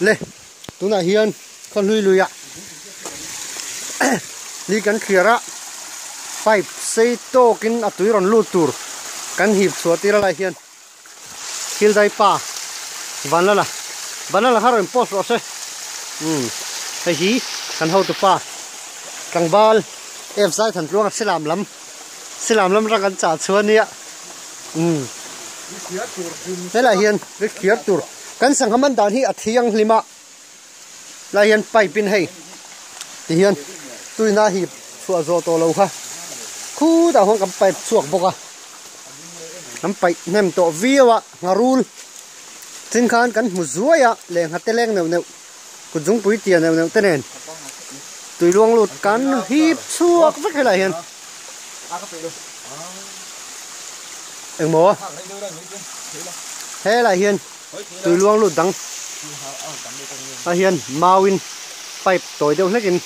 Le tunah hian khaw hlui luiah ni kan thliar a pipe sei tawkin a tui rawn lut tur kan hip chhuah tir a lai hian thil dai pa vanlala vanlala kha rawn post rawh se umm hei hi kan hotu pa tlangval em zai than tluanga silam lam silam lam rang an chah chhuah ania umm helaiah hian ri khiar tur kan sangha man dan hi a thianghlim a lai hian pipe in hei ti hian tuina hip chhuah zawh tawh lo kha khutah khuan kan pipe chhuak bawk a kan paih hnem tawh viau a ngharul chin khan kan hmu zuai a leh nghate leng neuh neuh kut zungpui tia neuh neuh te nen tui luang lut kan hip chhuak vek helaiah hian engmaw helaiah hian tui luang lut dang ah hian mauin pipe tawi deuh hlek in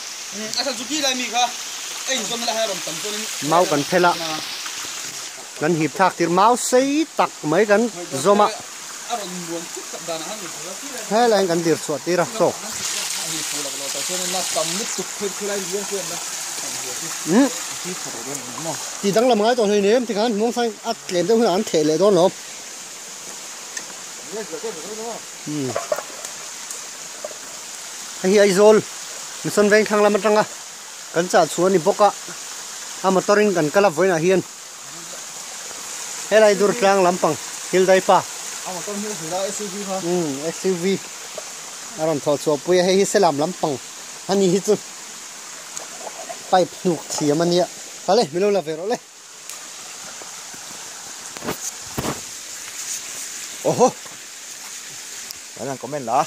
mau kan phel a kan hip thlak tir mau sei tak mai kan zawm a helaiah hian kan dir chhuah tir a saw umm tih danglam ngai tawh hleinem tikhan muangchang a tlem deuh hunah an theh leh dawn lo. Hei hi Aizawl Mission Veng thlang lam atanga kan chah chhuah a ni bawk a a motor in kan kal a vawiinah hian helai dur tlang lampang Hyundai pa umm SUV a rawn thawh chhuah pui a hei hi Selam lampang a ni hi chu pipe hnuk thiam a nia kal e min lo la ve rawh le. Oho! Kan han comment la.